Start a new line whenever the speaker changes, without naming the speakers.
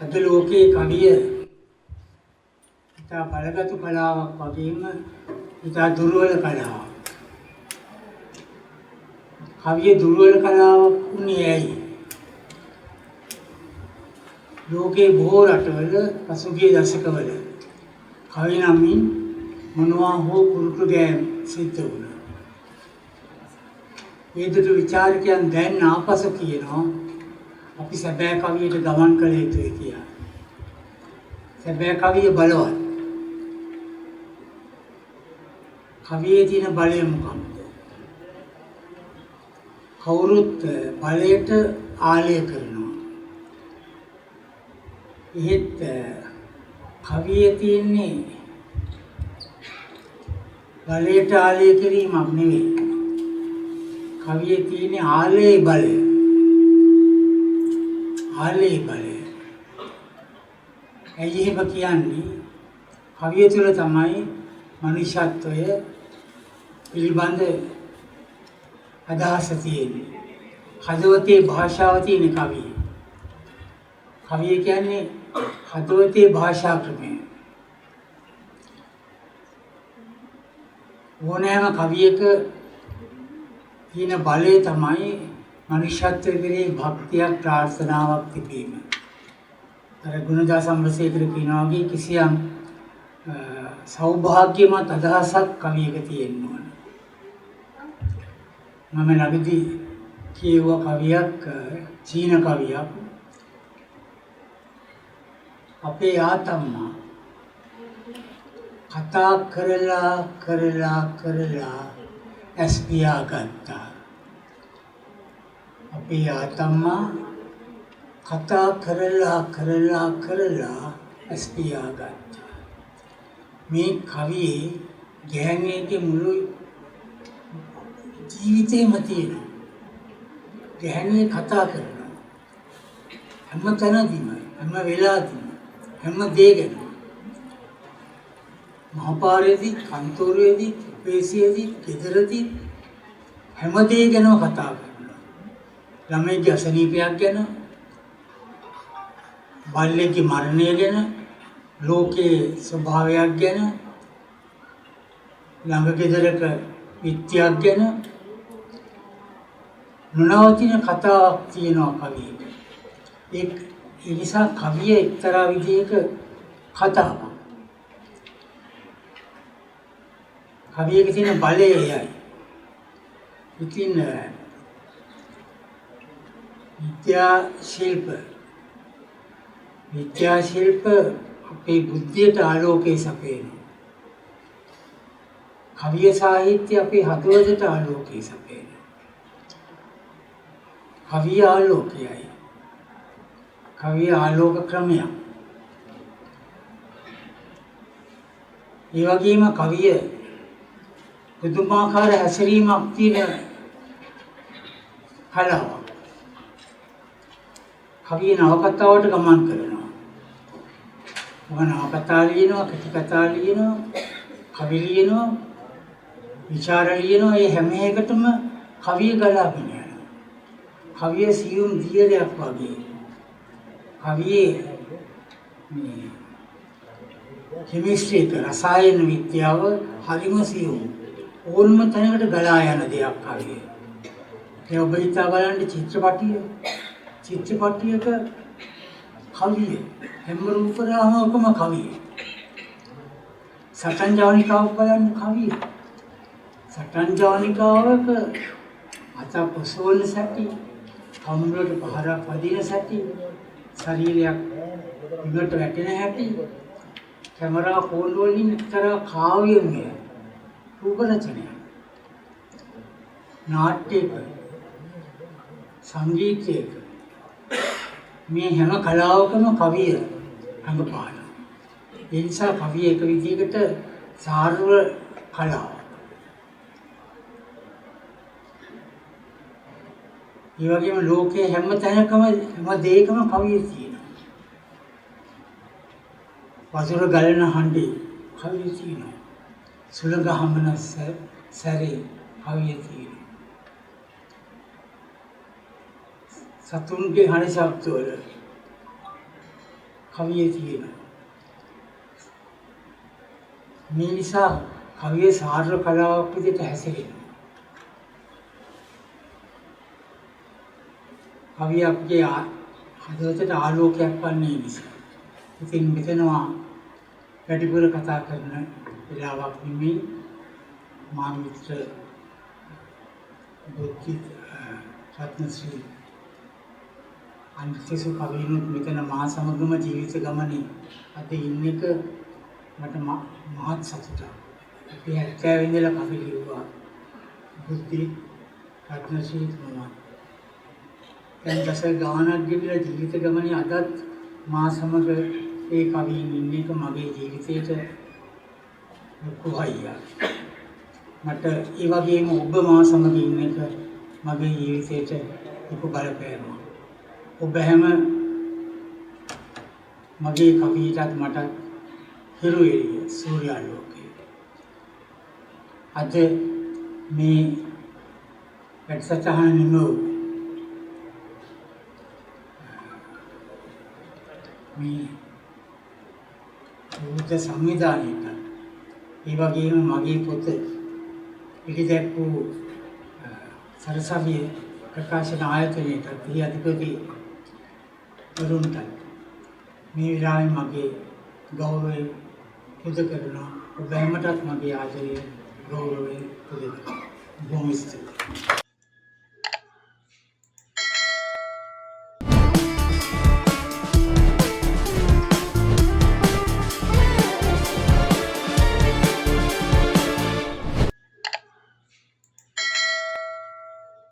අද ලෝකයේ කවිය ඉතා බලගතු කලාවක් වගේම ඉතා දුර්වල කලාවක්. කවිය දුර්වල කලාවක් වුණේ ඇයි? ලෝකයේ බොහෝ රටවල පසුගිය දශකවල කවි නමින් මොනවා හෝ කුරුටු ගෑම් සිද්ධ වුණා. ඒ දුටු විචාරකයන් දැන් ආපසු කියනවා අපි සැබෑ කවියට ගමන් කළ යුතුයි කියලා. සැබෑ කවිය බලවත්. කවියේ තියෙන බලය මොකක්ද? කවුරුත් බලයට ආලය කරනවා. එහෙත් කවියේ තියෙන්නේ බලයට ආලය කිරීමක් නෙවෙයි. කවියේ තියෙන ආලයේ බලය. ආලයේ බලය. ඇයි එහෙම කියන්නේ? කවිය තුළ තමයි මනුෂ්‍යත්වය පිළිබඳ අදහස තියෙන්නේ. හදවතේ භාෂාව තියෙන කවිය. කවිය කියන්නේ හදවතේ භාෂා ක්‍රමය. ඕනෑම කවියක තියෙන බලය තමයි මනුෂ්‍යත්වය කෙරෙහි භක්තියක් ප්‍රාර්ථනාවක් තිබීම. අර ගුණදාස අමරසේකර කියනවා වගේ කිසියම් සෞභාග්‍යමත් අදහසක් කවියක තියෙන්න ඕන. මම ළඟදී කියුව කවියක්, චීන කවියක්. අපේ ආතම්මා කතා කරලා කරලා කරලා ඇස් පියාගත්තා. අපේ ආතම්මා කතා කරලා කරලා කරලා ඇස් පියාගත්තා. මේ කවියේ ගැහැණියගේ මුළු ජීවිතේම තියෙනවා. ගැහැණිය කතා කරනවා. හැම තැනදීම, හැම වෙලාවදීම, හැම දේ ගැනම. මහපාරේදී, කන්තෝරුවේදී, පේසියේදී, ගෙදරදී හැම දේ ගැනම කතා කරනවා. ළමයිගේ අසනීපයක් ගැන, බල්ලෙක්ගේ මරණය ගැන, ලෝකයේ ස්වභාවයක් ගැන, ළඟ ගෙදරක විත්‍යක් ගැන නොනවතින කතාවක් තියෙනවා කවියක. ඒ නිසා කවිය එක්තරා විදියක කතාවක්. කවියක තියෙන බලය එයයි. ඉතින් විද්‍යා ශිල්ප අපේ බුද්ධියට ආලෝකය සපයනවා. කවිය සාහිත්‍ය අපේ හදවතට ආලෝකය සපයනවා. කවිය ආලෝකයයි. කවිය ආලෝක ක්‍රමයක්. ඒ වගේම කවිය පුදුමාකාර හැසිරීමක් තියෙන කලාවක්. කවිය නවකතාවට ගමන් කරනවා. ඔබ නවකතා ලියනවා, කෙටි කතා ලියනවා, කවි ලියනවා, විචාර ලියනවා. මේ හැම එකටම කවිය ගලාගෙන යනවා. කවිය සියුම් දියරයක් වගේ. කවියේ මේ කෙමිස්ට්‍රි එක, රසායන විද්‍යාව හරිම සියුම්. ඕනම තැනකට ගලා යන දෙයක් කවිය. ඒ ඔබ හිතා බලන්න චිත්‍රපටියක කවිය හැම රූප රාමකම කවිය. සටන් ජවනිකාවක් බලන්න කවිය. සටන් ජවනිකාවක අත ඔසවන සැටි, කම්බුලට පහරක් වදින සැටි, ශරීරයක් බිමට වැටෙන හැටි, කැමරා කෝල් වලින් එක්තරා කාව්‍යමය රූප රචනයක්. නාට්‍යයක, සංගීතයක මේ හැම කලාවකම කවිය රඟපානවා. ඒ නිසා කවිය එක විදිහකට සාර්ව කලාවක්. ඒ වගේම ලෝකයේ හැම තැනකම හැම දෙයකම කවිය තියෙනවා. වතුර ගලන හඬේ කවිය තියෙනවා. සුළඟ හමන සැරේ කවිය තියෙනවා. සතුන්ගේ හඬ ශබ්දවල කවියේ තියෙනවා. මේ නිසා කවිය සාර්ව කලාවක් විදිහට හැසිරෙනවා. කවිය අපගේ හදවතට ආලෝකයක් වන්නේ නිසා. ඉතින් මෙතනවා වැඩිපුර කතා කරන වෙලාවක් නෙමෙයි. මා මිත්‍ර බුද්ධි රත්නශ්‍රී අනිත් කවීනුත් මෙතන මා සමගම ජීවිත ගමනේ අද ඉන්න එක මට මහත් සතුටක්. අපි 70 ඉඳලා කවි ලිව්වා. බුද්ධි රත්නශ්‍රී මම. දැන් දශක ගානක් ගෙවිලා ජීවිත ගමනේ අදත් මා සමග ඒ කවීන් ඉන්න එක මගේ ජීවිතේට ලොකු හයියක්. මට ඒ වගේම ඔබ මා සමග ඉන්න එක මගේ ජීවිතේට ලොකු බලපෑමක්. ඔබ හැම මගේ කවියටත් මටත් හිරු එළිය සූර්යාලෝකය. අද මේ වැඩසටහන නිම වූ මේ බුද්ධ සංවිධානයට ඒ වගේම මගේ පොත එළිදැක් වූ සරසවිය ප්‍රකාශන ආයතනයට එහි අධිපති වරුන්ටත් මේ වෙලාවේ මගේ ගෞරවය පුද කරනවා. ඔබ හැමටත් මගේ ආදරය ගෞරවය පුද කරනවා. බොහොම ස්තුතියි.